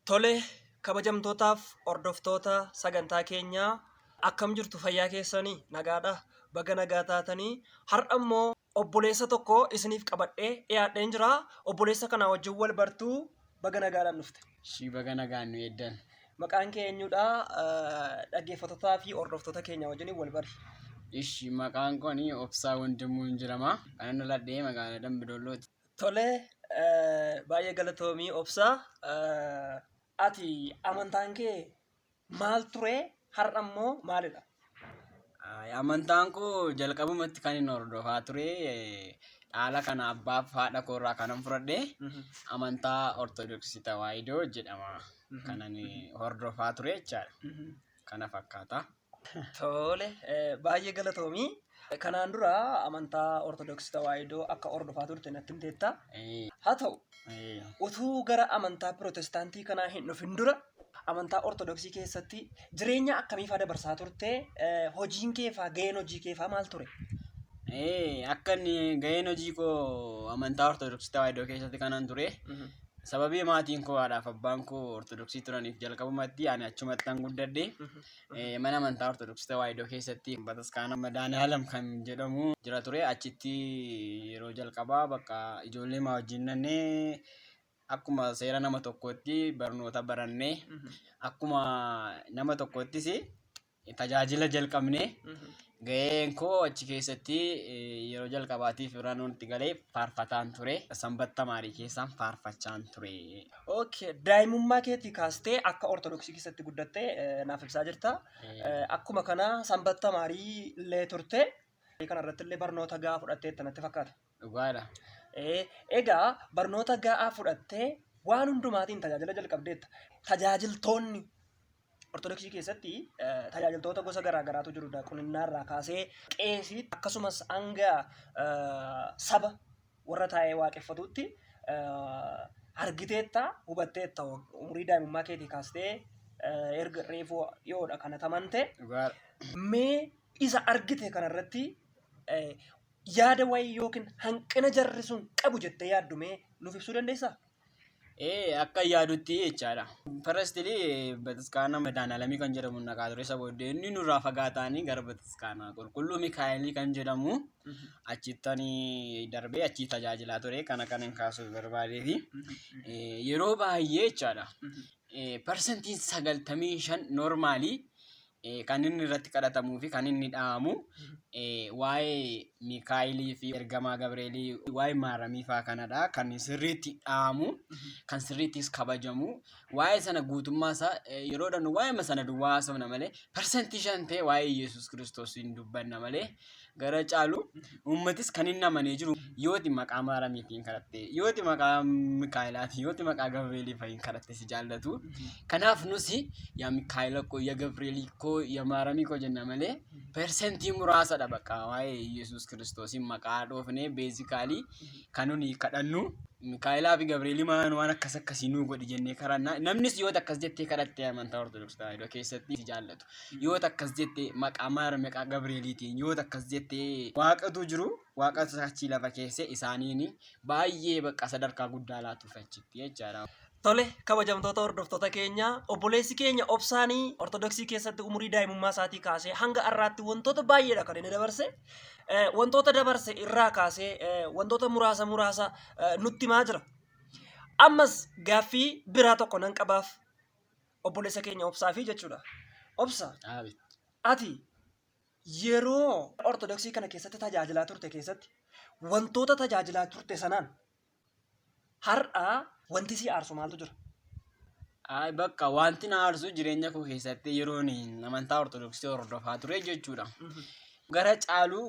Tole, kabajamtootaaf hordoftoota sagantaa keenyaa, akkam jirtu? Fayyaa keessanii? Nagaadha? Baga nagaa taatanii. Har'a immoo obboleessa tokko isiniif qabadhee dhiyaadheen jira. Obboleessa kana wajjin wal bartuu. Baga nagaadhaan dhufte. Shii, baga nagaan nu eeddan. Maqaan kee eenyudha? Dhaggeeffattootaa fi hordoftoota keenya wajjin wal bari. Ishi, maqaan kun Obsaa Wandimmuun jedhama. Kanan dhaladhee magaalaa Dambidoollooti. Tole, baay'ee galatoomii, Obsaa. Ati amantaan kee maal ture? Har'a immoo maalidha? Amantaan koo jalqabumatti kan inni hordofaa ture, dhaala kana abbaaf haadha koo irraa kanan fudhadhe, amantaa Ortodoksii Tawaahidoo jedhama. Kanan hordofaa ture jechaadha. Kana fakkaata. Tole, baay'ee galatoomii. Kanaan dura amantaa Ortodoksii Tawaahidoo akka hordofaa turte natti himteetta. Haa ta'u, utuu gara amantaa Pirootestaantii kanaa hin dhufin dura amantaa Ortodoksii keessatti jireenya akkamii faa dabarsaa turte? Hojiin kee faa, gaheen hojii kee faa maal ture? Akka inni gaheen hojii koo amantaa Ortodoksii Tawaahidoo keessatti kanan ture. Sababii maatiin koo, haadhaaf abbaan koo Ortodoksii turaniif, jalqabumatti ani achumatti an guddadhe. Mana amantaa Ortodoksii Tawaahidoo keessatti bataskaana Madaanaalam kan jedhamu jira ture. Achitti yeroo jalqabaa bakka ijoollee maa wajjin nannee akkuma seera nama tokkootti barnoota barannee, akkuma nama tokkoottis tajaajila jalqabne. Gaheen koo achi keessatti yeroo jalqabaatiif yeroo itti galee faarfataan ture. Sanbat tamaarii keessaan faarfachaan ture. Okay, daa'imummaa keetii kaastee akka Ortodoksii keessatti guddatte naaf ibsaa jirta. Akkuma kana sanbat tamaarii illee turte. Kana irratti illee barnoota gahaa fudhatteetta natti fakkaata. Dhugaadha. Egaa barnoota gahaa fudhattee waan hundumaatiin tajaajila jalqabdeetta. Tajaajiltoonni Ortodoksii keessatti tajaajiltoota gosa garaa garaatu jiru. Qulinnaa irraa kaasee qeesii, akkasumas hanga saba warra taa'ee waaqeffatutti argiteetta, hubatteetta, umurii daa'imummaa keetii kaastee erga reefuu dhiyoodha kana tamante. Dhugaadha. Mee isa argite kanarratti yaada wayii yookiin hanqina jarri sun qabu jettee yaaddu mee nuuf ibsuu dandeessaa? Akka yaadutti jechaadha. Firstly, bataskaana Madaanaalamii kan jedhamu naqaa ture. Isa booddee inni nurraa fagaataanii gara bataskaana Qulqulluu Mikaa'elii kan jedhamu achittanii darbee achii tajaajilaa ture. Kana kan hin kaasuuf barbaadee fi yeroo baay'ee jechaadha. 95% normally kan inni irratti kadhatamuu fi kan inni dha'amu waa'ee Mikaa'elii fi ergamaa Gabreelii, waa'ee Maaramii fa'aa kanadha. Kan sirriitti dha'amu, kan sirriittis kabajamu. Waa'ee sana guutummaa isaa yeroo dhannu waa'ee sana duwwaa haasofna malee, 5% ta'e waa'ee Yesuus Kiristoos hin dubbanna malee, gara caalu uummatis kan inni amanee jiru yooti maqaa Maaramiitiin kadhatte, yooti maqaa Mikaa'elaatiin, yooti maqaa Gabreelii fa'iin kadhatte si jaallatu. Kanaaf nusi yaa Mikaa'ela koo, yaa Gabreelii koo, yaa Maaramii koo jenna malee, persentii muraasadha bakka waa'ee Yesuus Kiristoosiin maqaa dhoofnee basically kan nuni kadhannu. Mikaa'elaa fi Gabreelii maan waan akkas akkasii nuu godhi jennee kadhanna. Namnis yoo akkas jettee kadhatte amantaa Ortodoksii Tawaahidoo keessatti si jaallatu. Yoo akkas jettee maqaa Maariyaam, maqaa Gabreeliitiin yoo akkas jettee, waaqatu jiru, waaqatu achii lafa keesse, isaaniin baay'ee bakka sadarkaa guddaa laatuuf achitti jechaadha. Tole, kabajamtoota hordoftoota keenya, obboleessi keenya Obsaanii Ortodoksii keessatti umurii daa'imummaa isaatii kaasee hanga har'aatti wantoota baay'eedha kan inni dabarse. Wantoota dabarse irraa kaasee wantoota muraasa muraasa nutti himaa jira. Ammas gaaffii biraa tokko nan qabaaf obboleessa keenya Obsaa fi jechuudha. Obsa, ati yeroo Ortodoksii kana keessatti tajaajilaa turte keessatti wantoota tajaajilaa turte sanaan har'a wanti si aarsu maaltu jira? Ay, bakka wanti na aarsu jireenya koo keessatti yeroon amantaa Ortodoksii hordofaa ture jechuudha. Gara caalu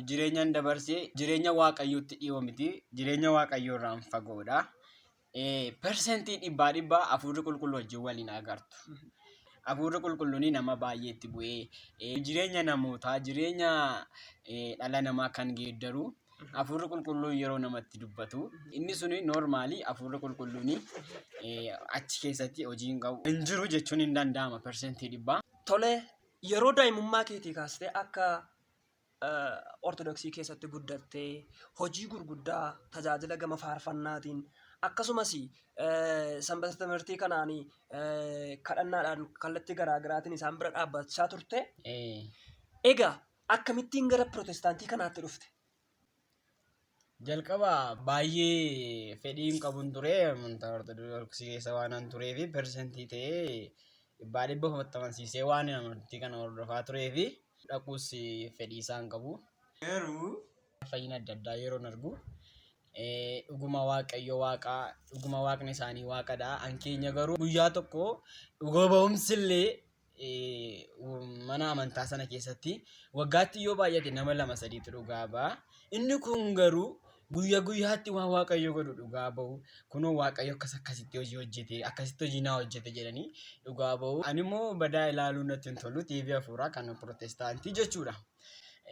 jireenyaan dabarsee jireenya Waaqayyootti dhiyoo miti, jireenya Waaqayyoo irraan fagoodha. 100% hafuurri qulqulluu wajjin waliin agartu. Hafuurri qulqulluun nama baay'eetti bu'ee jireenya namootaa, jireenya dhala namaa kan geeddaru, hafuurri qulqulluun yeroo namatti dubbatu, inni suni normally hafuurri qulqulluun achi keessatti hojii hin qabu. Hin jiru jechuun hin danda'ama 100%. Tole, yeroo daa'imummaa keetii kaastee akka Ortodoksii keessatti guddattee hojii gurguddaa tajaajila gama faarfannaatiin akkasumas sanbata timirtii kanaan kadhannaadhaan kallattii garaa garaatiin isaan bira dhaabbachaa turte. Egaa akkamittiin gara pirootestaantii kanaatti dhufte? Jalqaba baay'ee fedhii hin qabun ture, amantaa Ortodoksii keessa waanan turee fi persentii ta'ee dhibbaa dhibba ofitti amansiisee waan amantii kana hordofaa turee fi dhaquus fedhii isaa hin qabu. Garuu fayyina adda addaa yeroon argu, dhuguma Waaqayyo Waaqa, dhuguma Waaqni isaanii Waaqadha. An keenya garuu guyyaa tokko dhuga ba'umsi illee mana amantaa sana keessatti waggaatti yoo baay'ate nama lama sadiitu dhugaa ba'a. Inni kun garuu guyya guyyaatti waan Waaqayyo godhu dhugaa ba'u. Kunoo Waaqayyo akkas akkasitti hojii hojjete, akkasitti hojii naa hojjete jedhanii dhugaa ba'u. Ani immoo badaa ilaaluu natti hin tolu, TV hafuuraa kan Pirootestaantii jechuudha.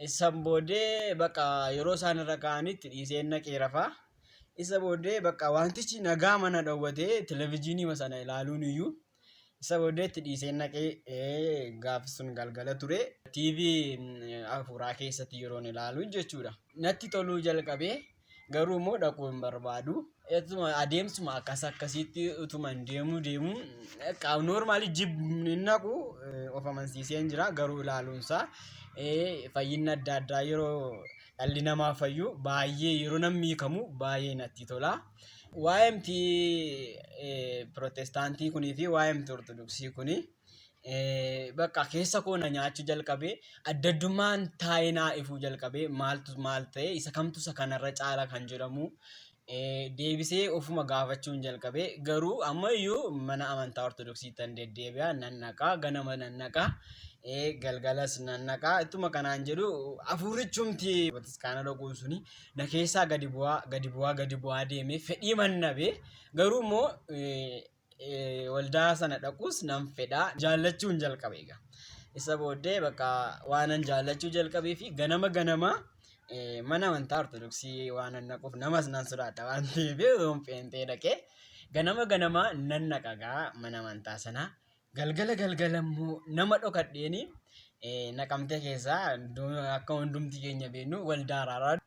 Isan booddee bakka yeroo isaan irra ka'anitti dhiiseen naqee rafaa. Isa booddee bakka wantichi nagaa mana dhowwatee televezyiinii sana ilaaluun iyyuu, isa booddee itti dhiiseen naqee, gaafi sun galgala ture. TV hafuuraa keessatti yeroon ilaalu jechuudha. Natti toluu jalqabee, garuu immoo dhaquu hin barbaadu. Adeemsuma akkas akkasiitti utuma hin deemuu deemuu normally hin naqu, of amansiiseen jira, garuu ilaaluunsaa fayyinni adda addaa yeroo dhalli namaa fayyu, baay'ee yeroo namni hiikamu baay'ee natti tola. Waa'eemti Pirootestaantii kunii fi waa'eemti Ortodoksii kunii bakka keessa koo na nyaachuu jalqabee, adda addummaan taa'ee naa ifuu jalqabee, maaltu maal ta'e, isa kamtu isa kanarra caala kan jedhamu deebisee ofuma gaafachuun jalqabee. Garuu ammayyuu mana amantaa Ortodoksiitti deddeebi'a, nan naqaa, ganama nan naqaa, galgalas nan naqaa. Ittuma kanaan jedhu hafuurichumti bataskaana dhaquun suni na keessaa gadi bu'aa, gadi bu'aa, gadi bu'aa deemee fedhii mannabee, garuu immoo waldaa sana dhaquus nan fedhaa, jaallachuun jalqabe egaa. Isa booddee bakka waanan jaallachuu jalqabee fi ganama ganama mana amantaa Ortodoksii waanan naquuf, namas nan sodaadha waan ta'eef, yoon pheenxee dhaqee ganama ganama nan naqa gaa mana amantaa sanaa. Galgala galgala immoo nama dhokadheeni Naqamtee keessaa akka hundumti keenya beeknu waldaa araaraa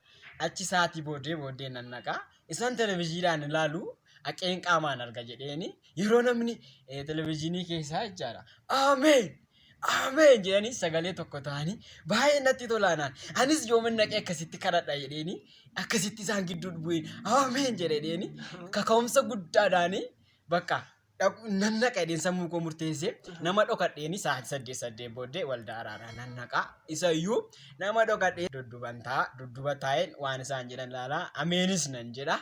achi sa'aatii booddee booddee nan naqa. Isaan televezyiidhaan ilaalu haqeen qaamaan arga jedheeni, yeroo namni televezyiinii keessaa jechaadha. "Ameen! Ameen!" jedhanii sagalee tokko ta'anii baay'ee natti tolaanaan, anis yooman naqee akkasitti kadhadha jedheeni, akkasitti isaan gidduu bu'een "Ameen" jedheeni kaka'umsa guddaadhaani bakka nan naqa jedheen sammuu koo murteessee, nama dhokadheeni sa'aatii 8 8 booddee waldaa araaraa nan naqa. Isa iyyuu nama dhokadhee dudduban ta'a, dudduba taa'een waan isaan jedhan ilaalaa, ameenis nan jedha.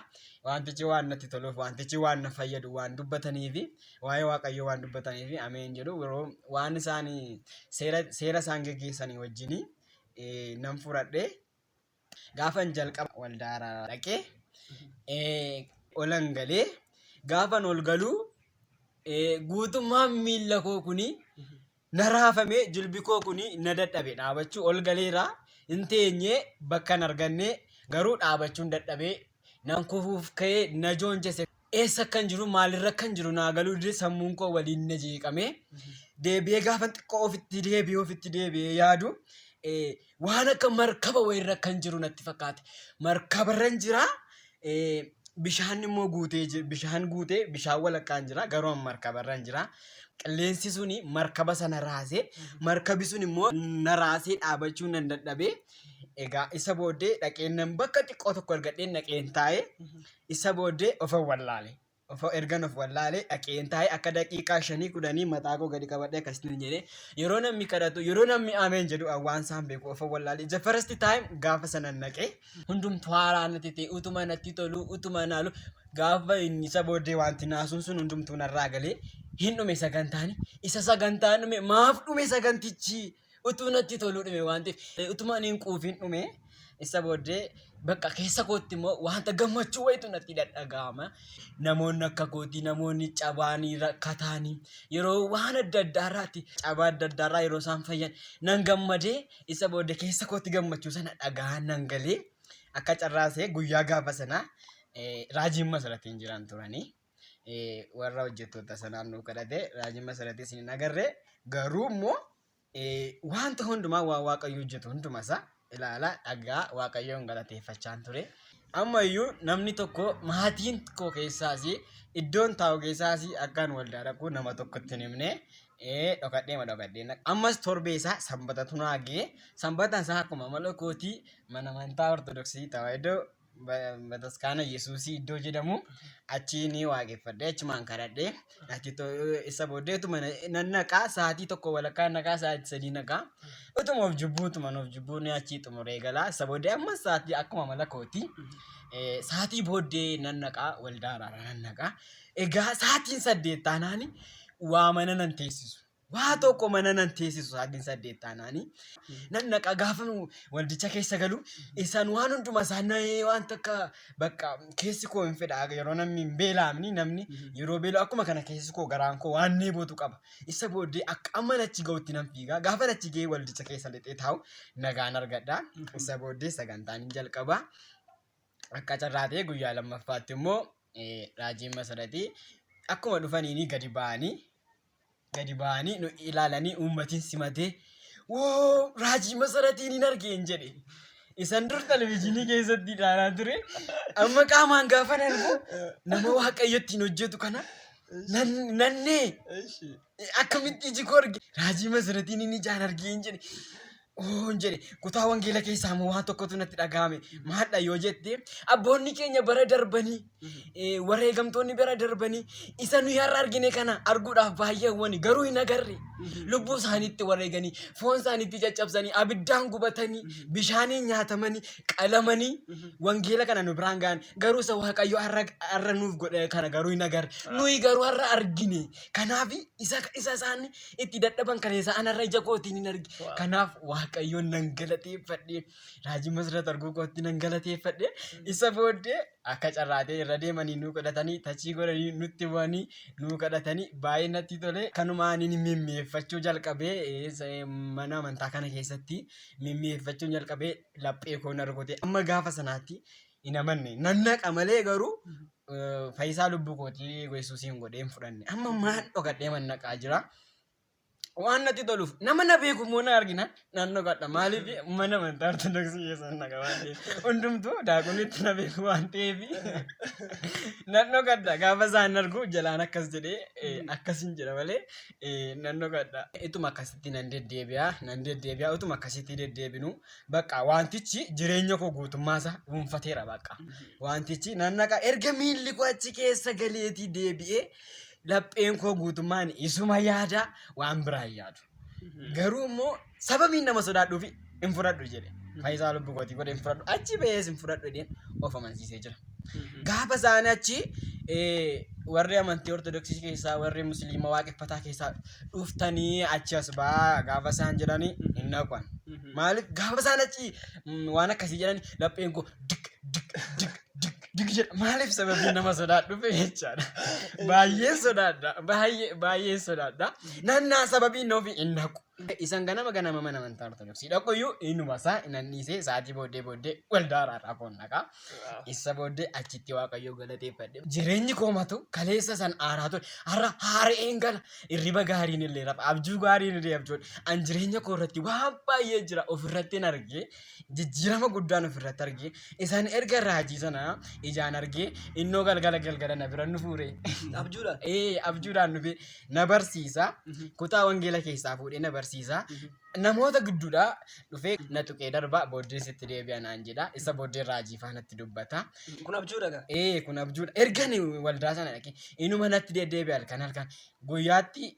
Wantichi waan natti toluuf, wantichi waan na fayyadu waan dubbataniifi, waa'ee Waaqayyoo waan dubbataniifi ameen jedhu, yeroo waan isaan seera isaan geggeessanii wajjin nan fudhadhe. Gaafan jalqaba waldaa araaraa dhaqee olan galee, gaafan ol galuu guutummaan miilla koo kuni na raafamee, jilbi koo kuni na dadhabe dhaabachuu. Ol galeera, hin teenye, bakka hin arganne, garuu dhaabachuun dadhabee nan kufuuf ka'ee na joonjese. Eessa akkan jiru, maalirra akkan jiru naa galuu dide, sammuun koo waliin na jeeqame. Deebi'ee gaafan xiqqoo ofitti deebi'ee yaadu, waan akka markaba wayirra akkan jiru natti fakkaate. Markabarran jira, bishaan immoo guutee bishaan guutee bishaan walakkaan jira, garuu an markabarran jira. Qilleensi suni markaba sana raasee, markabi sun immoo na raasee dhaabachuu nan dadhabee. Egaa isa booddee dhaqeen nan bakka xiqqoo tokko argadheen dhaqeen taa'ee, isa booddee ofan wallaale. Ergan of wallaalee dhaqeen taa'ee akka daqiiqaa 5 10 mataa koo gadi qabadhee akkasitti jedhee, yeroo namni kadhatu, yeroo namni ameen jedhu waan isaan beeku ofan wallaalee. The first time gaafa sana naqee hundumtuu haaraa natti ta'e, utuma natti tolu, utuma naalu, gaafa inni isa booddee wanti naasuun sun hundumtuu narraa galee hin dhume sagantaan. Isa sagantaan dhume, maaf dhume sagantichi? Utuu natti toluu dhume waan ta'eef, utuma ani hin quufin dhume. Isa booddee bakka keessa kootti immoo wanta gammachuu wayitu natti dhadhaga'ama. Namoonni akka kootii, namoonni cabaanii rakkataanii, yeroo waan adda addaarraatti, cabaa adda addaarraa yeroo isaan fayyan nan gammadee, isa booddee keessa kootti gammachuu sana dhagaa nan galee. Akka carraasee guyyaa gaafa sanaa raajiin Masaratiin jiran turanii. Warra hojjettoota sanaan nu kadhate, raajiin Masaratii isin hin agarre, garuu immoo wanta hundumaa waan Waaqayyo hojjetu hunduma isaa ilaalaa dhagaa Waaqayyoon galateeffachaan ture. Amma iyyuu namni tokko maatiin koo keessaas iddoon taa'u keessaas akkaan waldaa dhaqu nama tokkotti hin himne. Dhokadhee ma dhokadhee. Ammas torbee isaa sanbatatu naa ga'e. Sanbata isaa akkuma amala kootii mana amantaa Ortodoksii Tawaahidoo Bataskaana Yesuusii iddoo jedhamu achi ni waaqeffadhe, achumaan kadhadhe. Achi isa booddee utuma nan naqaa sa'aatii tokko walakkaa naqaa, sa'aatii 3 naqaa, utuma of jibbuu utuma of jibbuu ni achii xumuree galaa. Isa booddee ammas sa'aatii akkuma amala kootii sa'aatii booddee nan naqaa, waldaa araaraa nan naqaa. Egaa sa'aatiin 8 taanaani waa mana nan teessisu. Waa tokko mana nan teessisu sa'aatiin 8 taanaani. Nan naqa, gaafa waldicha keessa galu isaan waan hunduma isaan na'ee waan takka bakka keessi koo hin fedha, yeroo namni hin beela'amni, namni yeroo beela'u akkuma kana keessi koo garaan koo waan dheebotu qaba. Isa booddee akka amma achi ga'utti nan fiiga. Gaafa achi ga'ee waldicha keessa lixee taa'u nagaan argadha. Isa booddee sagantaan hin jalqaba. Akka carraa ta'e guyyaa lammaffaatti immoo raajiin Masaratii akkuma dhufaniini gadi ba'anii nu ilaalanii uummatiin simatee, "Woo, raajii Masaratiin hin argeen" jedhe. Isan dur televizyiinii keessatti ilaalaa ture. Amma qaamaan gaafa argu nama Waaqayyo ittiin hojjetu kana nannee akkamitti iji koo arge, raajii Masaratiin inni ijaan argeen jedhe. Oon jedhe, kutaa wangeela keessaa immoo waan tokkotu natti dhaga'ame. Maadha yoo jette, abboonni keenya bara darbanii, wareegamtoonni bara darbanii isa nuyi har'a argine kana arguudhaaf baay'ee hawwani, garuu hin agarre. Lubbuu isaaniitti wareeganii, foon isaaniitti caccabsanii, abiddaan gubatanii, bishaaniin nyaatamanii, qalamanii wangeela kana nu biraan ga'an, garuu isa Waaqayyo har'a nuuf godhe kana garuu hin agarre. Nuyi garuu har'a argine. Kanaaf isa isaan itti dadhaban kana isa an har'a ija kootiin hin arge. Kanaaf Waaqayyoon nan galateeffadhe. Raajii Masrat arguu kootti nan galateeffadhe. Isa booddee akka carraatee irra deemanii nu kadhatanii, tachii godhanii nutti bu'anii nu kadhatanii, baay'ee natti tole. Kanumaan inni mimmi'eeffachuu jalqabee mana amantaa kana keessatti mimmi'eeffachuu jalqabee laphee koo na rukute. Amma gaafa sanaatti hin amanne. Nan naqa malee garuu fayyisaa lubbuu kootii Yesuusiin godhee hin fudhanne. Amma maal dhokadhee man naqaa jira. Waan natti toluuf nama na beeku immoo na argina nan dhokadha. Maaliif? Mana amantaa Ortodoksii keessa naqa waan ta'eef, hundumtuu daaqonitti na beeku waan ta'eef nan dhokadha. Gaafa isaan argu jalaan akkas jedhee akkasin jedha malee nan dhokadha. Ituma akkasitti nan deddeebi'a, nan deddeebi'a, utuma akkasitti deddeebinu bakka wantichi jireenya koo guutummaasaa dhuunfateera bakka. Wantichi nan naqa, erga miilli koo achi keessa galeetii deebi'ee lapheen koo guutummaan isuma yaada, waan biraa hin yaadu. Garuu immoo sababiin nama sodaadhuuf hin fudhadhu jedhe. Fayyisaa lubbuu kootii godhe hin fudhadhu. Achi ba'ees hin fudhadhu jedheen of amansiisee jira. Gaafa isaan achi warri amantii Ortodoksii keessaa, warri Musliima waaqeffataa keessaa dhuftanii achi as ba'aa gaafa isaan jedhanii hin naqan. Maaliif? Gaafa isaan achi waan akkasii jedhanii lapheen koo dik dik dik dik dik jedha. Maaliif? Sababii nama sodaadhuuf jechaadha. Baay'een sodaadha. Baay'ee baay'een sodaadha. Nannaa sababii inni ofii hin naqu. Isan ganama ganama mana amantaa Ortodoksii dhaqu iyyuu inuma isaa nan dhiisee sa'aatii booddee booddee waldaa araaraa koon dhaqa. Isa booddee achitti Waaqayyoo galateeffadhe. Jireenyi koo matu kaleessa san aaraa ture. Har'a haara'een gala. Hirriba gaariin illee rafa. Abjuu gaariin illee abjoodha. An jireenya koo irratti waan baay'ee jira ofirratti hin arge. Jijjiirama guddaan ofirratti arge. Isaan erga raajii sana ijaan argee innoo galgala galgala na bira nu fuure. Abjuudhaan. Ee, abjuudhaan dhufe na barsiisa. Kutaa wangeela keessaa fuudhee na barsiisa. Namoota gidduudhaa dhufee na tuqee darba, booddee sitti deebi'a naan jedha. Isa booddee raajii faanatti dubbata. Kun abjuudha gaa. Ee, kun abjuudha. Erga ani waldaa sana dhaqee inuma natti deddeebi'a halkan halkan. Guyyaatti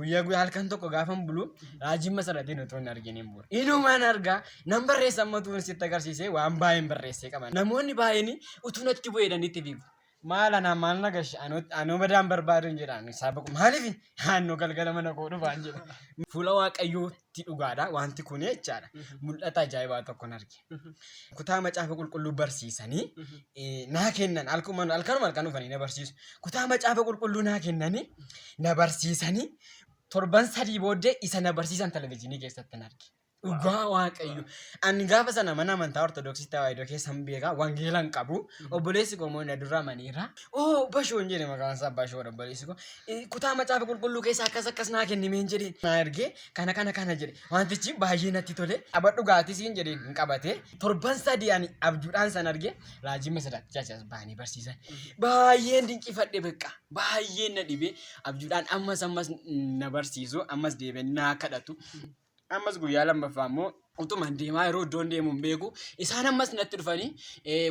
guyyaa guyyaa halkan tokko gaafan bulu raajiin Masaratiin utuu hin argin hin bulu. Inumaan argaa nan barreessa, amma utuu sitti agarsiisee waan baay'een barreessee qaba. Namoonni baay'een utuu natti bu'eedhaan itti fiigu. Maal anaa maal na gashi, anoo badaan barbaadu hin jedhaan, sababa maaliif naannoo galgala mana koo dhufaan jedha. Fuula Waaqayyootti dhugaadha wanti kun jechaadha. Mul'ata ajaa'ibaa tokkon arge. Kutaa macaafa qulqulluu barsiisanii naa kennan, halkanuma halkan dhufanii na barsiisu. Kutaa macaafa qulqulluu naa kennanii na barsiisanii torban 3 booddee isa na barsiisan televizyiinii keessatti nan arge. Dhugaa Waaqayyo. Ani gaafa sana mana amantaa Ortodoksii Tawaahidoo keessan beekaa, wangeela hin qabu. Obboleessi koo immoo na dura amaniira. Oo, Bashoon jedhe, maqaan isaa Bashoodha obboleessi koo. Kutaa macaafa qulqulluu keessaa akkas akkas naa kennimeen jedheen. Naa ergee kana kana kana jedhe. Wantichi baay'ee natti tole. Qabadhu gaatii siin jedheen hin qabate. Torban 3 ani abjuudhaan san arge, raajii masalaatti as bahanii barsiisan. Baay'een dinqifadhe beqqa. Baay'een na dhibe. Abjuudhaan ammas ammas na barsiisu, ammas deebi'anii naa kadhatu. Ammas guyyaa lammaffaa immoo utuman deemaa yeroo iddoon deemu hin beeku. Isaan ammas natti dhufanii,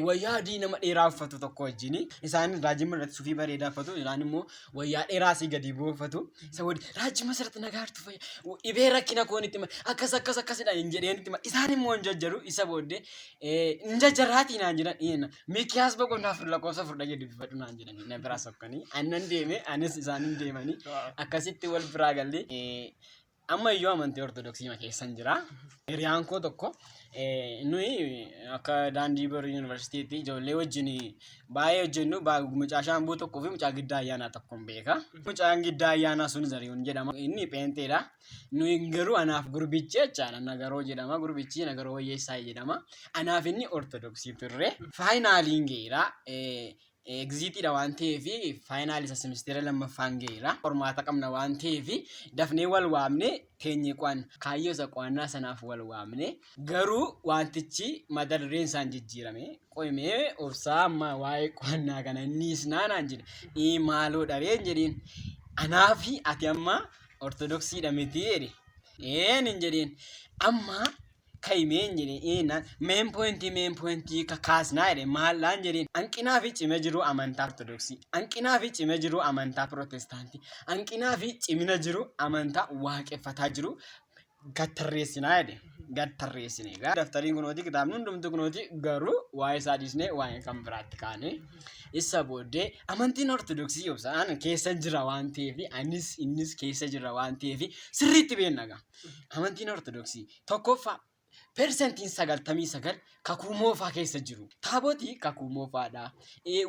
wayyaa adii nama dheeraa uffatu tokko wajjin. Isaan raajii irratti sufii bareedaa uffatu. Isaan immoo wayyaa dheeraa asii gadi bu'u uffatu. Isa wajjin raajii masirratti nagaa jirtu, fayya. Dhibee rakkina koon itti akkas akkas akkasidha hin jedheen itti, isaan immoo hin jajjaru. Isa booddee hin jajjarraatii naan jedhan. Miikiyaas boqonnaa 4 lakkoofsa 4 dhagee dubbifadhu naan jedhanii na biraa sokkanii. Annan deeme, anis isaan hin deemanii akkasitti wal biraa galle. Amma iyyuu amantii Ortodoksii keessan jira. Hiriyaan koo tokko, nuyi akka daandii borii yuunivarsiitiitti ijoollee wajjin baay'ee hojjennu, mucaa Shaambuu tokkoo fi mucaa Giddaa Ayyaanaa tokkoon beeka. Mucaan Giddaa Ayyaanaa sun Zarihuun jedhama. Inni pheenxeedha. Nuyi garuu anaaf gurbichi jechaadha. Nagaroo jedhama. Gurbichi Nagaroo Wayyeessaa jedhama. Anaaf inni Ortodoksii turre. Faayinaaliin ga'eera. Exitiidha waan ta'eef final isa simisteera lammaffaan ga'eera. Qormaata qabna waan ta'eef dafnee wal waamne teenyee qo'anna. Kaayyoo isa qo'annaa sanaaf wal waamne, garuu wantichi mata dureen isaan jijjiirame. Qo'imee obsaa, amma waa'ee qo'annaa kana inni isnaa naan jedhe. Ii, maaloo dhareen jedheen. Anaafi ati amma Ortodoksiidha miti jedhe. Een hin jedheen. Amma ka'imeen jedhe, eenaan main point kakaasnaa jedhe, maallaan jedheen. Hanqinaa fi cima jiru amantaa Ortodoksii, hanqinaa fi cima jiru amantaa Pirootestaantii, hanqinaa fi cimina jiru amantaa waaqeffataa jiru gad tarreessinaa jedhe. Gad tarreessine egaa daftariin kunooti, kitaabni hundumtu kunooti, garuu waa'ee isaa dhiisnee waa'ee kan biraatti kaane. Isa booddee amantiin Ortodoksii obsaan keessa jira waan ta'eef, anis innis keessa jira waan ta'eef, sirriitti beekna egaa. Amantiin Ortodoksii tokkoffaa 99% kakuu moofaa keessa jiru. Taabotii kakuu moofaadha.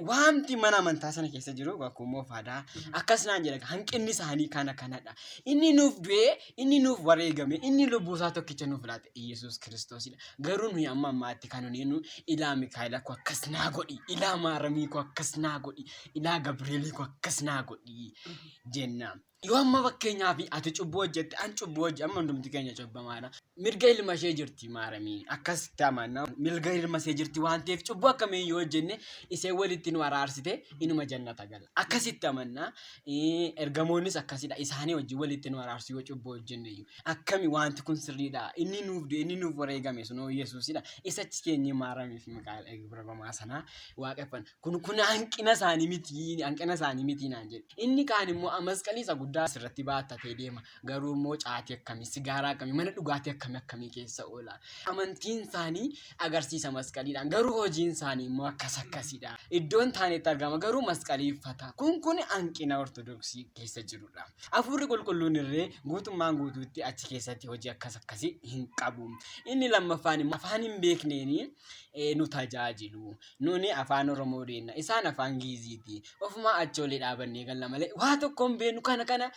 Waanti mana amantaa sana keessa jiru kakuu moofaadha. Akkas naan jedha, hanqinni isaanii kana kanadha. Inni nuuf du'ee, inni nuuf wareegame, inni lubbuu isaa tokkicha nuuf laate Iyyasuus Kiristoosidha. Garuu nuyi amma ammaatti kan nuyi nu ilaa Mikaa'ela koo akkas naa godhi, ilaa Maaramii koo akkas naa godhi, ilaa Gabri'eelii koo akkas naa godhi jenna. Yoo amma fakkeenyaaf ati cubbuu hojjette, an cubbuu hojje, amma hundumti keenya cubbamaadha. Mirga ilma ishee jirti Maaramii, akkasitti amanna. Mirga ilma ishee jirti waan ta'eef cubbuu akkamii yoo hojjenne ishee walitti nu araarsite inuma jannata gala. Akkasitti amanna. Ergamoonnis akkasidha. Isaanii wajjin walitti nu araarsu yoo cubbuu hojjenne iyyuu. Akkami wanti kun sirriidha. Inni nuuf du'e, inni nuuf wareegame sunoo Yesuusidha. Isa achi keenyee Maaramii fi Mikaa'el Eebbifamaa sanaa waaqeffanna. Kun hanqina isaanii miti naan jedhe. Inni kaan immoo masqalii isa guddaa asirratti baattatee deema. Garuu immoo caatii akkamii, sigaaraa akkamii, mana dhugaatii akkamii akkamii keessa oola. Amantiin isaanii agarsiisa masqaliidhaan, garuu hojiin isaanii immoo akkas akkasidha. Iddoon taanetti argama, garuu masqalii uffata. Kun hanqina Ortodoksii keessa jirudha. Hafuurri qulqulluun irree guutummaan guutuutti achi keessatti hojii akkas akkasii hin qabu. Inni lammaffaan immoo afaan hin beekneeni nu tajaajilu. Nuni afaan Oromoo deemna. Isaan afaan Giiziiti. Ofumaa achi olii dhaabannee galla malee waa tokko hin beeknu. Kana kana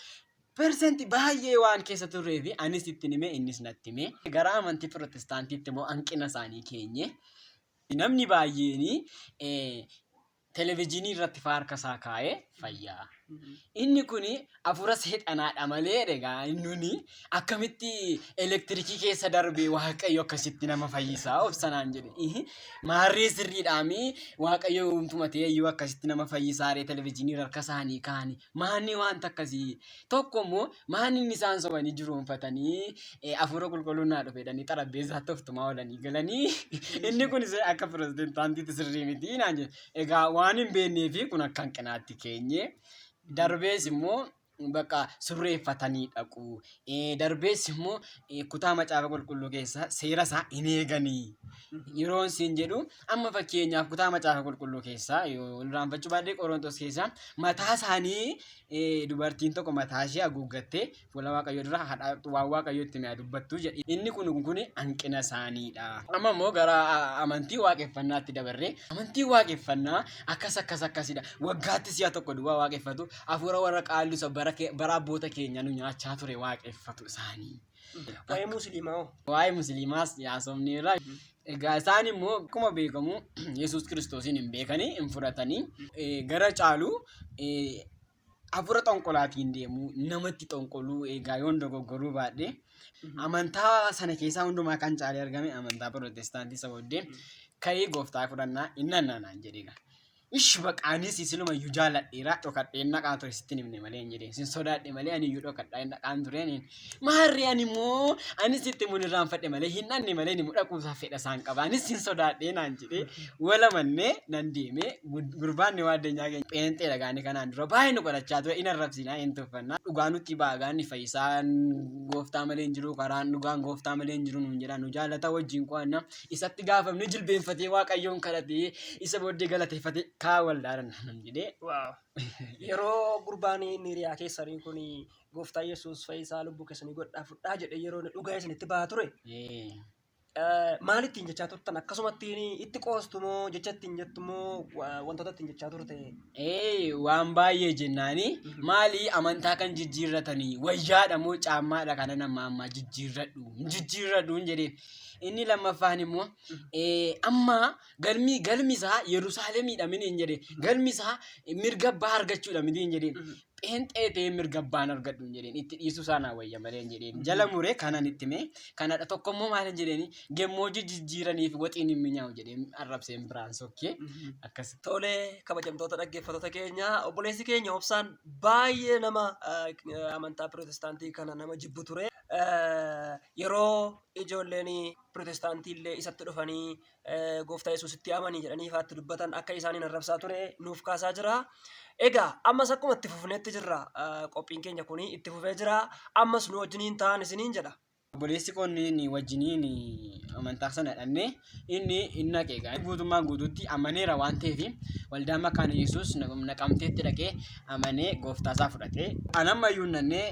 persentii baay'ee waan keessa turree fi anis itti hime, innis natti hime. Gara amantii Pirootestaantiitti immoo hanqina isaanii keenye. Namni baay'een televezyiinii irratti harka isaa kaa'ee fayyaa. Inni kun hafuura seexanaadha malee, egaa nuni akkamitti elektirikii keessa darbee Waaqayyo akkasitti nama fayyisaa obsanaan jedhe. Maarree sirriidhaami, Waaqayyo humtuma ta'e iyyuu akkasitti nama fayyisaa ree, televezyiinii harka isaanii kaa'anii. Maanni wanta akkasii tokko immoo maanni inni isaan sobanii jiruunfatanii hafuura qulqulluun naa dhufe jedhanii xarabbeessaatti oftumaa oolanii galanii, inni kun akka pirootestaantiitti sirrii miti naan jedhe. Egaa waan hin beeknee fi kun akka hanqinaatti keenye. Darbees immoo bakka surreeffatanii dhaqu. Darbees immoo kutaa macaafa qulqulluu keessa seera isaa hin eeganii. Yeroon siin jedhu, amma fakkeenyaaf kutaa macaafa qulqulluu keessaa yoo irraanfachuu baadhee, Qorontos keessaa mataa isaanii dubartiin tokko mataa ishee haguuggattee fuula Waaqayyoo dura waan Waaqayyoo itti mi'a dubbattu jedhe. Inni kun hanqina isaaniidha. Amma immoo gara amantii waaqeffannaatti dabarree, amantii waaqeffannaa akkas akkas akkasidha. Waggaatti si'a tokko duwwaa waaqeffatu. Hafuura warra qaalluu isa bara abboota keenya nu nyaachaa ture waaqeffatu isaanii. Waa'ee Musliimaa hoo? Waa'ee Musliimaas haasofneerra. Egaa isaan immoo akkuma beekamu Yesuus Kiristoosiin hin beekanii hin fudhatanii gara caalu hafuura xonqolaatiin deemu namatti xonqoluu egaa yoon dogoggoruu baadhe amantaa sana keessaa hundumaa kan caalee argame amantaa pirootestaantii isa booddee ka'ee gooftaa fudhannaa inni naan jedhe. Ish baqa anis isilumayyuu jaaladheera dhokadheen naqaa ture sitti hin himne malee hin jedheen sin sodaadhe malee ani iyyuu dhokadhaa hin dhaqaan tureen maarree ani immoo anis sitti himuun irraanfadhe malee hin dhanne malee ni dhaquusaa fedha isaan qaba anis sin sodaadhee naan jedhee walamannee nan deeme gurbaan ni waaddeenyaa keenya pheenxee dhagaanii kanaan dura baay'ee nu qolachaa ture in arrabsinaa hin tuffannaa dhugaa nutti baagaan fayyisaan gooftaa malee hin jiru karaan dhugaan gooftaa malee hin jiru nuun jedha nu jaalata wajjin qo'anna isatti gaafamne jilbeenfatee waaqayyoon kadhatee isa booddee galateeffatee kaa waldaadhaan nan jedhee. Waaw. Yeroo gurbaan inni hiriyaa keessanii kun gooftaa Yesuus fayyisaa lubbuu keessanii godhaa fudhaa jedhee yeroo inni dhugaa isinitti bahaa ture maal ittiin jechaa turtan? Akkasumatti itti qoostu moo jecha ittiin jettu moo wantoota ittiin jechaa turte? Waan baay'ee jennaani maali amantaa kan jijjiirratanii wayyaadha moo caammaadha kana nama ammaa jijjiirradhu jijjiirradhu hin jedheen. Inni lammaffaan immoo amma galmi galmi isaa Yerusaalemiidha mini hin jedheen. Galmi isaa mirga abbaa argachuudha miti hin jedheen. Pheenxee ta'ee mirga abbaan argadhu hin jedheen. Itti dhiisuu isaa naa wayya malee hin jedheen. Jala muree kanan itti hime kanadha. Tokko immoo maal hin jedheen gemmoojii jijjiiraniif waxiin hin minyaa'u jedheen arrabseen biraan sokkee akkas. Tole kabajamtoota dhaggeeffattoota keenya obboleessi keenya Obsaan baay'ee nama amantaa pirootestaantii kana nama jibbu ture. Yeroo ijoolleen pirootestaantii illee isatti dhufanii gooftaa Yesuusitti amanii jedhanii ifaatti dubbatan akka isaaniin arrabsaa ture nuuf kaasaa jira. Egaa ammas akkuma itti fufneetti jirra qophiin keenya kun itti fufee jira. Ammas nu wajjiniin ta'an isiniin jedha. Obboleessi koo inni wajjiniin amantaa sana dhannee inni hin naqe egaa guutummaan guutuutti amaneera waan ta'eef waldaa makaana Yesuus naqamteetti dhaqee amanee gooftaa isaa fudhatee an ammayyuu hin nannee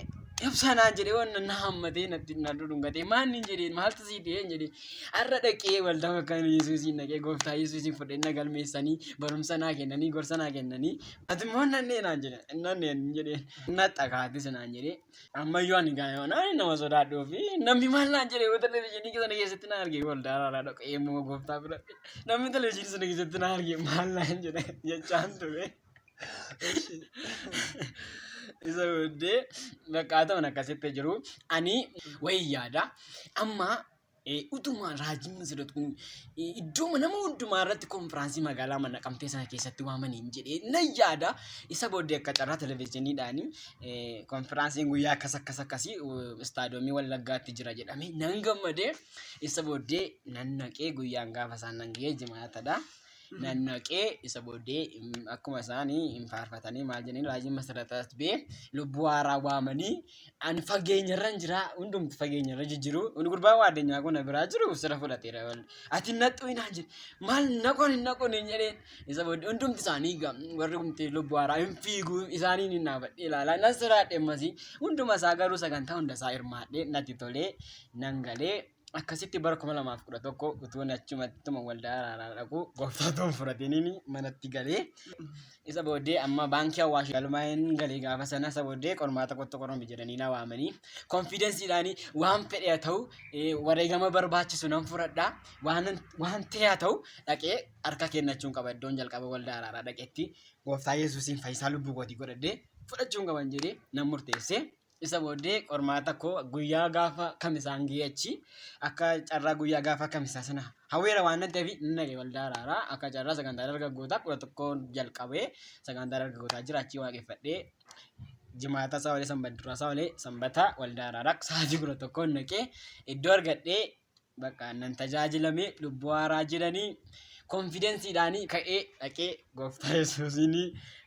ibsa naan jedhee waan na hammatee natti na dhudhungatee maal niin jedheen maaltu sii ta'ee hin jedheen har'a dhaqee waldaa makaana Yesuusiin dhaqee gooftaa Yesuusiin fudhee na galmeessanii barumsa naa kennanii gorsa naa kennanii ati immoo nannee naan jedhe nannee hin jedheen naxxa kaatis naan jedhee ammayyuu ani gaayoo naan nama sodaadhuu fi namni maal naan jedhee yoo televizyiinii sana keessatti na arge waldaa araaraa dhaqee immoo gooftaa fudhadhe namni televizyiinii sana keessatti na arge maal naan jedhe jechaan ture. Isa booddee bakka haa ta'uun akkasitti jiru. Ani wayii yaada. Amma utuma raajiin Masirat kun iddooma nama hundumaa irratti konfiraansii magaalaa Naqamtee sana keessatti waamaniin jedhee nan yaada. Isa booddee akka carraa televizyiiniidhaan konfiraansiin guyyaa akkas akkas akkasii istaadiyoomii Wallaggaatti jira jedhame nan gammadee. Isa booddee nan naqee guyyaan gaafa isaan nan ga'ee jimaatadha. Nan naqee isa booddee akkuma isaanii hin faarfatanii maal jedhanii raajiin masaratas bee lubbuu haaraa waamanii ani fageenyarra hin jira hundumti fageenyarra jijjiru inni gurbaan waaddenyaa kun na biraa jiru sira fudhateera ati naqxu hin jedhe maal naqoon hin naqoon hin jedheen isa booddee hundumti isaanii warri kumti lubbuu haaraa hin fiigu isaaniin hin dhaabadhe ilaalaa nan siraadhe ammasii hunduma isaa garuu sagantaa hunda isaa hirmaadhee natti tolee nan galee akkasitti bara 2011 utuun achumattuma waldaa araaraa dhaqu gooftaa toon fudhatiniin manatti galee isa booddee amma baankii Awaash galmaa'een galee gaafa sana isa booddee qormaata kottu qorame jedhanii na waamanii konfiidensiidhaan waan fedhe haa ta'u wareegama barbaachisu nan fudhadha waan ta'e haa ta'u dhaqee harka kennachuun qaba iddoon jalqaba waldaa araaraa dhaqetti gooftaa Yesuusiin fayyisaa lubbuu kootii godhadhee fudhachuun qaban jedhee nan murteesse. Isa booddee qormaata koo guyyaa gaafa kamisaan ga'ee achi akka carraa guyyaa gaafa kamisaa sana hawweera waan nan ta'eef nan dhaqe waldaa araaraa akka carraa sagantaa dargaggootaa 11 jalqabee sagantaa dargaggootaa jira achii waaqeffadhee jimaata isaa olee sanbata duraa isaa olee sanbata waldaa araaraa sa'aatii 11 dhaqee iddoo argadhee bakka nan tajaajilame lubbuu haaraa jedhanii konfidensiidhaan ka'ee dhaqee gooftaa yesuusiin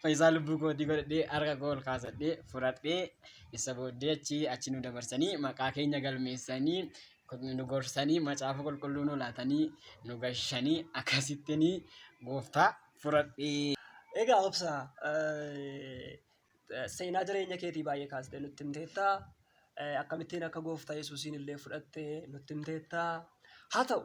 fayyisaa lubbuu kootii godhadhee harka koo ol kaasadhee fudhadhee isa booddee achi achi nu dabarsanii maqaa keenya galmeessanii nu gorsanii macaafa qulqulluu nu laatanii nu gashanii akkasittiin gooftaa fudhadhee. Egaa obsa seenaa jireenya keetii baay'ee kaastee nutti himteetta. Akkamittiin akka gooftaa Yesuusiin illee fudhatte nutti himteetta. Haa ta'u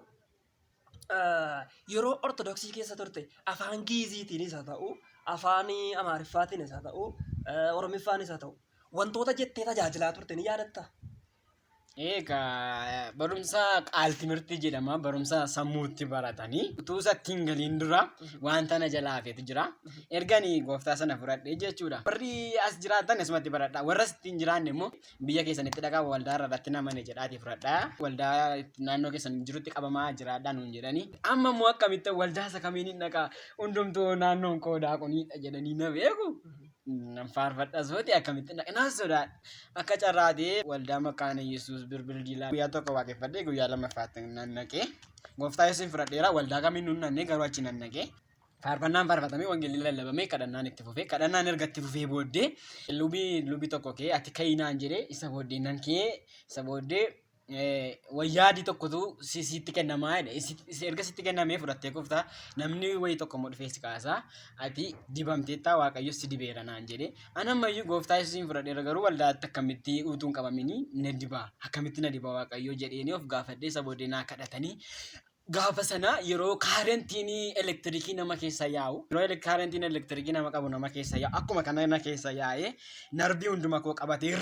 yeroo Ortodoksii keessa turte afaan Giiziitiinis haa ta'u, afaan Amaariffaatiinis haa ta'u, Oromiffaaniis haa ta'u wantoota jettee tajaajilaa turte ni yaadattaa? Egaa barumsa qaal timirtii jedhama. Barumsa sammuutti baratanii utuu isatti hin galiin dura wanta na jalaa hafetu jira. Erganii gooftaa sana fudhadhee jechuudha. Warri as jiraatan asumatti baradhaa. Warra asitti hin jiraanne immoo biyya keessanitti dhaqaa waldaa irratti namane jedhaatii fudhadhaa. Waldaa naannoo keessan jirutti qabamaa jiraadhaa nuun jedhanii. Amma immoo akkamitti waldaa isa kamiin hin dhaqaa, hundumtuu naannoon koo daaqoniidha jedhanii na beeku. Nan faarfadha sooti, akkamitti dhaqe naan sodaadha. Akka carraatee waldaa Makaana Yesuus Birbir Diilaa guyyaa tokko waaqeffadhee guyyaa lammaffaatti nan naqee. Gooftaa Yesuus fudhadheera, waldaa kamiin nun nannee garuu achi nan naqee. Faarfannaan faarfatamee, wangeelli lallabamee, kadhannaan itti fufee, kadhannaan erga itti fufee booddee lubii tokko kee ati ka'ii naan jedhee, isa booddee nan ka'ee, isa booddee wayyaa adii tokkotu sitti kennamaa jedhe. Erga sitti kennamee fudhattee kuftaa, namni wayii tokko immoo dhufee si kaasaa, ati dibamteettaa, Waaqayyo si dibeera naan jedhe. Ani ammayyuu gooftaa Yesuusiin fudhadheera, garuu waldaatti akkamitti utuu hin qabaminii na dibaa, akkamitti na diba Waaqayyo jedheeni of gaafadhee, isa booddee naa kadhatanii, gaafa sana yeroo kaarentiin elektirikii nama keessa yaa'u, yeroo kaarentiin elektirikii nama qabu nama keessa yaa'u, akkuma kana na keessa yaa'ee narbii hunduma koo qabatee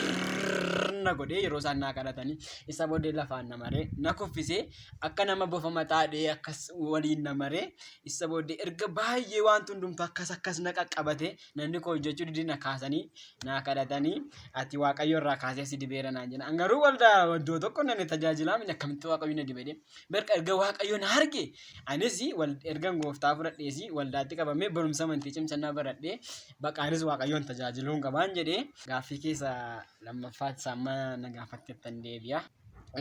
na godhee, yeroo isaan naa kadhatanii, isa booddee lafaan na maree na kuffisee, akka nama bofa mataa dhee akkas waliin na maree, isa booddee erga baay'ee wanti hundumtu akkas akkas na qaqqabate, namni koo hojjechuu didee, na kaasanii naa kadhatanii, ati Waaqayyo irraa kaasee si dibeera naan jedhan. An garuu waldaa iddoo tokko nan tajaajilaa miti, akkamitti Waaqayyo na dibe? Berqa erga Waaqayyo na arge, anis ergan gooftaa fudhadheesi waldaatti qabamee barumsa amantii cimsannaa baradhee, baqaanis Waaqayyoon tajaajiluun qabaan jedhee, gaaffii keessa lammaffaatti saamma na gaafattettan deebi'a.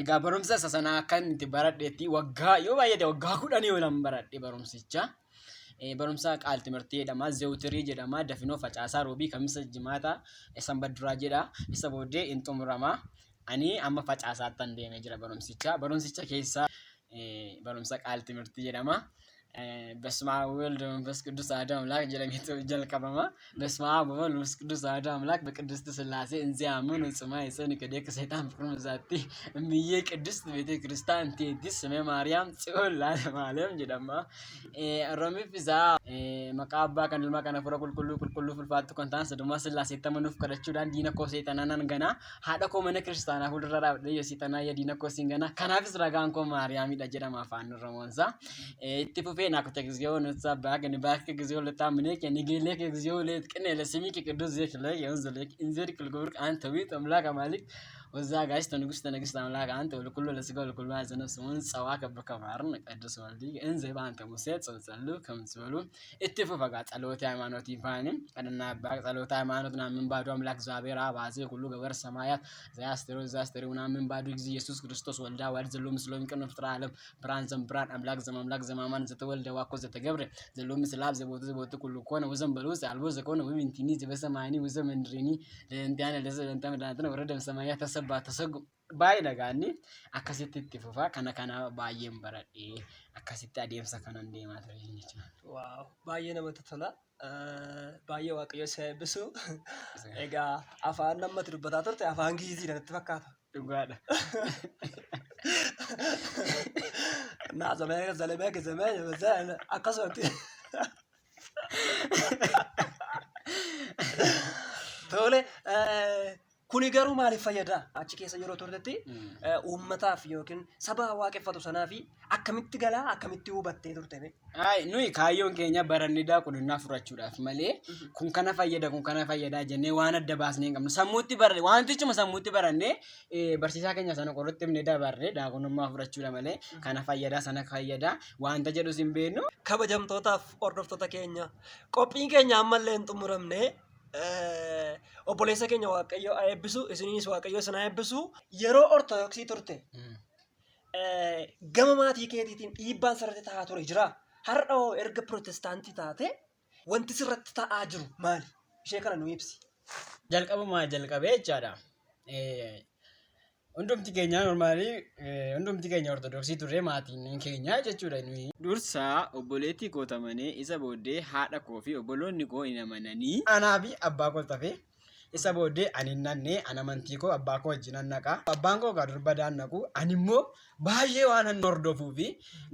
Egaa barumsa isa sanaa akka inni baradheetti waggaa yoo baay'ate waggaa 10 olan baradhe barumsicha. Barumsa qaal timirtii jedhama, zeewtirii jedhama, dafinoo facaasaa, roobii, kamisa, jimaata, sanbadduraa jedha. Isa booddee hin xumurama. Ani amma facaasaattan deemee jira barumsicha. Barumsicha keessa barumsa qaal timirtii jedhama. በስመ አብ ወወልድ ወመንፈስ ቅዱስ አሐዱ አምላክ jedhameetu jalqabama. በስመ አብ ወወልድ ወመንፈስ ቅዱስ አሐዱ አምላክ በቅድስት ሥላሴ እንዚአምን ጽማ የሰን ከደቅ ሰይጣን ፍቅር መዛቲ እምዬ ቅድስት ቤተ ክርስቲያን ቴቲ ስመ ማርያም ጽዮን ለዓለመ ዓለም jedhama. Oromiif isaa maqaa abbaa kan ilmaa kan hafuura qulqulluu qulqulluu fulfaattu kan ta'an sadumaa Sillaaseetti amanuuf kadhachuudhaan diina koo seexanaa nan ganaa, haadha koo mana kiristaanaa fuuldura dhaabadhee seexanaa yaa diina koo siin ganaa, kanaafis ragaan koo Maariyaamidha jedhama afaan Oromoonsaa. Itti fufee ናኩተ እግዚኦ ንትሳብሐከ ንባርከ እግዚኦ ለታምኔከ ንጌሌከ እግዚኦ ለትቅኔ ለስሚከ ቅዱስ ዘክለከ ወንዘለከ እንዘድክ ልግብርክ አንተ ዊጥ አምላክ አማልክት ወዛ ጋሽተ ንጉሥ ተነግሥት አምላክ አንተ ወለኩሉ ለሥጋ ወለኩሉ ዘነፍስ ወንጸዋ ከበከ ማርን ቅዱስ ወልዲ እንዘ በአንተ ሙሴ ጸልጸሉ ከምትበሉ itti fufa gaa ጸሎተ ሃይማኖት ይፋኒ ቀድና አባ ጸሎተ ሃይማኖት ናምን ባዶ አምላክ እግዚአብሔር አብ አዜ ኩሉ ገበር ሰማያት ዘያስተሮ ዘያስተሪ ምናምን ባዶ ጊዜ ኢየሱስ ክርስቶስ ወልዳ ዋድ ዘሎ ምስሎ የሚቀኖ ፍጥረ ዓለም ብርሃን ዘምብርሃን አምላክ ዘማምላክ ዘማማን ዘተወልደ ዋኮ ዘተገብረ ዘሎ ምስለ አብ ዘቦቱ ዘቦቱ ኩሉ ኮነ ወዘንበሉ አልቦ ዘኮነ ወምንቲኒ ዘበሰማኒ ወዘመንድሪኒ ለእንቲአነ ለዘ ለእንተ መድኃኒትነ ወረደ እምሰማያት ተሰባ ተሰጉ baay'ee dhagaanni akkasitti itti fufa, kana kana baay'een baradhee akkasitti adeemsa kanan deemaa ture jechuudha. Waaw, baay'ee namatti tola. Baay'ee Waaqayyo si eebbisu. Egaa afaan namatti dubbataa turte afaan Gi'iziidha natti fakkaata. Dhugaadha. Naa zalee zalee gizamee akkasumatti. Tole, kuni garuu maaliif fayyada? Achi keessa yeroo turtetti uummataaf yookiin saba waaqeffatu sanaa fi akkamitti galaa, akkamitti hubattee turte? Ay, nuyi kaayyoon keenya barannee daaquninnaa fudhachuudhaaf malee kun kana fayyada, kun kana fayyada jennee waan adda baasnee hin qabnu. Sammuutti baranne, wantichuma sammuutti barannee barsiisaa keenya sana qorratti himnee dabarree daaqunummaa fudhachuudha malee kana fayyada sana fayyada wanta jedhus hin beeknu. Kabajamtootaaf hordoftoota keenya, qophiin keenya ammallee hin xumuramne. Obboleessa keenya Waaqayyo haa eebbisu, isiniis Waaqayyo isin haa eebbisu. Yeroo Ortodoksii turte gama maatii keetiitiin dhiibbaan sirratti ta'aa ture jira? Har'a hoo erga Pirootestaantii taate wanti sirratti ta'aa jiru maali? Ishee kana nu ibsi. Jalqabumaa jalqabee jechaadha. Hundumti keenya normaalii hundumti keenya Ortodoksii turre, maatiin keenya jechuudha nuyi. Dursaa obboleettii koo tamanee, isa booddee haadha koo fi obboloonni koo hin amananii. Anaa fi abbaa koo tafe, isa booddee ani hin nannee, an amantii koo abbaa koo wajjin nan naqa. Abbaan koo gaa durba daan naqu, ani immoo baay'ee waan an hordofuu fi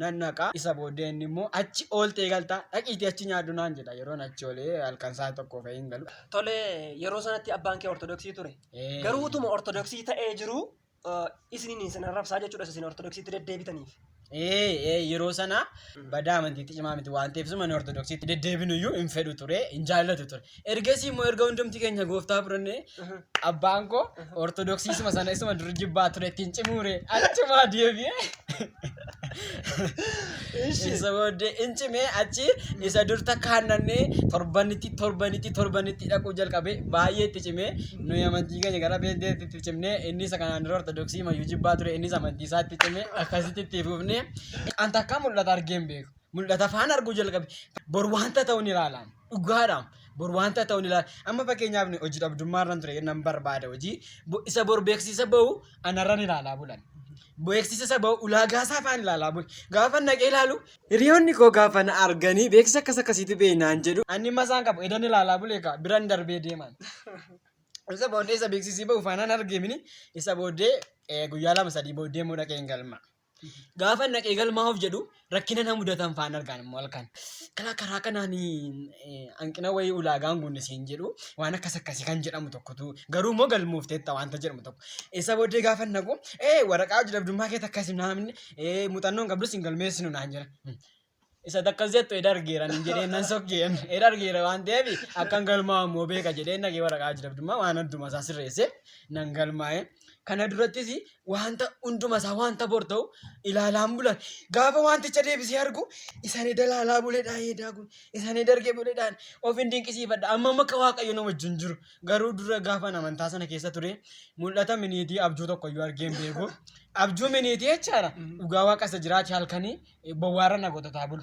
nan naqa. Isa booddee inni immoo achi ooltee galtaa, dhaqiitii achi nyaadhu naan jedha, yeroon achi oolee halkan sa'a tokko ka'ee hin galu. Tole, yeroo sanatti abbaan kee Ortodoksii ture. Garuu utuma Ortodoksii ta'ee jiru isiniin isin arrabsaa jechuudha isin Ortodoksiitti deddeebitaniif. Ee yeroo sana badaa amantiitti cimaa miti waan ta'eef suma Ortodoksiitti deddeebinu iyyuu hin fedhu ture, hin jaallatu ture. Ergasii immoo erga hundumti keenya gooftaa fudhannee abbaan koo Ortodoksii isuma sana isuma dur jibbaa ture ittiin cimuure achumaa deebi'ee. Isa booddee hin cimee achi isa dur takka hannannee torbanitti torbanitti torbanitti dhaquu jalqabe baay'ee itti cimee nuyi amantii keenya gara beenteetti itti cimnee inni isa kanaan dura Ortodoksii mayyuu jibbaa ture innis amantii isaatti cimee akkasitti itti fufnee an takka mul'ata argee hin beeku. Mul'ata faana arguu jalqabe. Bor wanta ta'u ni ilaala. Dhugaadha. Bor wanta ta'u ni ilaala. Amma fakkeenyaaf hojii dhabdummaa irran ture nan barbaada hojii. Isa bor beeksisa bahu anarran ilaalaa bulan. Beeksisa isa bahu ulaagaa isaa faana ilaalaa bulan. Gaafa naqee ilaalu hiriyoonni koo gaafa na arganii beeksisa akkas akkasiitu bahe naan jedhu. Ani masaan qabu edan ilaalaa bulee kaa biran darbee deeman. Isa booddee isa beeksisii bahu faanaan argeemini isa booddee guyyaa 2-3 booddee immoo dhaqee hin galma. Gaafa naqee galmaa'uuf jedhu rakkina na mudatan faana argaan immoo halkan. Karaa karaa kanaan hanqina wayii ulaagaan guunne siin jedhu waan akkas akkasii kan jedhamu tokkotu garuu immoo galmoofteetta wanta jedhamu tokko. Isa booddee gaafa naqu waraqaa hojii dhabdummaa keetti akkasii namni muuxannoon qabdus hin galmeessinu naan jedha. Isa akkas jettu eda argeera hin jedheen nan sokkeen eda argeera waan ta'eef akkan galmaa'u immoo beeka jedheen nagee waraqaa hojii dhabdummaa waan hunduma isaa sirreesse nan galmaa'e. Kana durattis wanta hunduma isaa wanta bor ta'u ilaalaan bulan gaafa wanticha deebisee argu isan eda ilaalaa buledhaan edaa kun isan eda argee buledhaan of hin dinqisiifadha amma amma akka waaqayyo na wajjin jiru garuu dura gaafa amantaa sana keessa ture mul'ata miniitii abjuu tokko iyyuu argee hin beeku abjuu miniitii jechaadha dhugaa waaqa isa jiraati halkanii bowwaarra na gototaa bulu.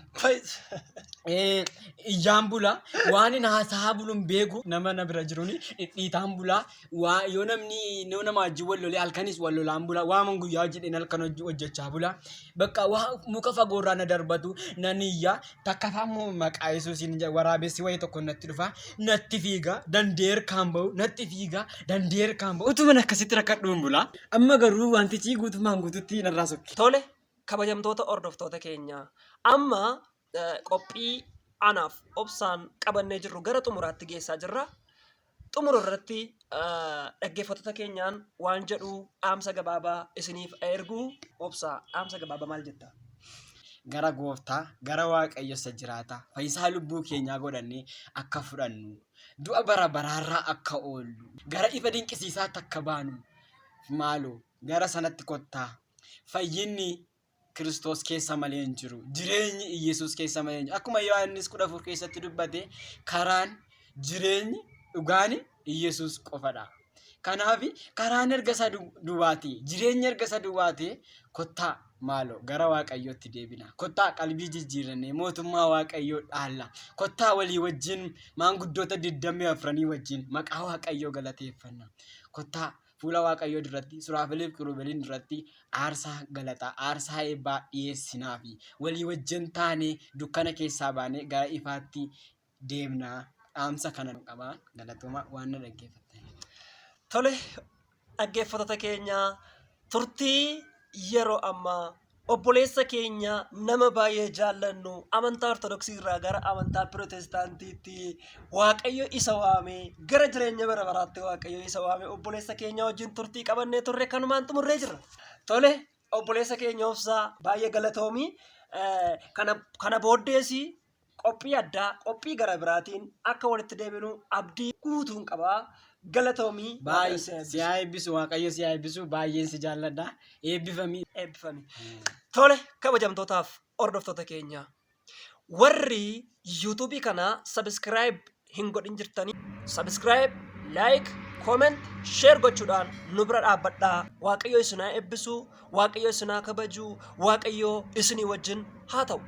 Iyyaan bula waan hin haasaa bulu hin beeku nama na bira jiruun dhidhiitaan bula waa yoo namni yoo nama wajjin wal lolee halkanis wal lolaan bula waaman guyyaa hojjedheen halkan hojjechaa bula bakka waa muka fagoorraa na darbatu nan iyya takka faammoo maqaa Yesuusiin waraabessi wayii tokko natti dhufa natti fiiga dandee harkaan ba'u natti fiiga dandee harkaan ba'u utuman akkasitti rakkadhuun bula amma garuu wantichi guutummaan guututti narraa sokke. Tole kabajamtoota hordoftoota keenya amma qophii anaaf obsaan qabannee jirru gara xumuraatti geessaa jirra. Xumura irratti dhaggeeffattoota keenyaan waan jedhu dhaamsa gabaabaa isiniif ergu obsaa dhaamsa gabaabaa maal jetta? Gara gooftaa, gara Waaqayyo isa jiraataa, fayyisaa lubbuu keenyaa godhannee akka fudhannu, du'a bara baraarraa akka oollu, gara ifa dinqisiisaatti akka baanu, maaloo gara sanatti kottaa. Fayyinni Kiristoos keessa malee hin jiru. Jireenyi Iyyasuus keessa malee hin jiru. Akkuma Yohaannis 14 keessatti dubbate karaan jireenyi dhugaan Iyyasuus qofadha. Kanaaf karaan erga isa duwwaati, jireenyi erga isa duwwaati kottaa maaloo gara Waaqayyootti deebina. Kottaa qalbii jijjiirannee mootummaa Waaqayyoo dhaalla. Kottaa walii wajjin maanguddoota 24 wajjin maqaa Waaqayyoo galateeffanna. Kottaa fuula Waaqayyoo duratti, Suraafeliif Kiruubeliin duratti aarsaa galataa, aarsaa eebbaa dhiyeessinaafi. Walii wajjin taanee dukkana keessaa baanee gara ifaatti deemna. Dhaamsa kana qaba. Galatooma waan na dhaggeeffattaniif. Tole dhaggeeffattoota keenya turtii yeroo ammaa obboleessa keenya nama baay'ee jaallannu amantaa Ortodoksii irraa gara amantaa Pirootestaantiitti Waaqayyo isa waame gara jireenya bara baraatti Waaqayyo isa waame obboleessa keenya wajjin turtii qabannee turre kanumaan xumurree jirra. Tole obboleessa keenya obsaa baay'ee galatoomii kana booddees qophii addaa qophii gara biraatiin akka walitti deebinu abdii guutuun qaba. Galatoomii. Baay'ee si haa eebbisu Waaqayyo si haa eebbisu baay'een si jaalladha eebbifami. Eebbifami. Tole kabajamtootaaf hordoftoota keenya warri yuutuubii kana sabiskiraayib hin godhin jirtanii sabiskiraayib laayik comment share gochuudhaan nu bira dhaabbadhaa. Waaqayyo isin haa eebbisu, Waaqayyo isin haa kabaju, Waaqayyo isinii wajjin haa ta'u.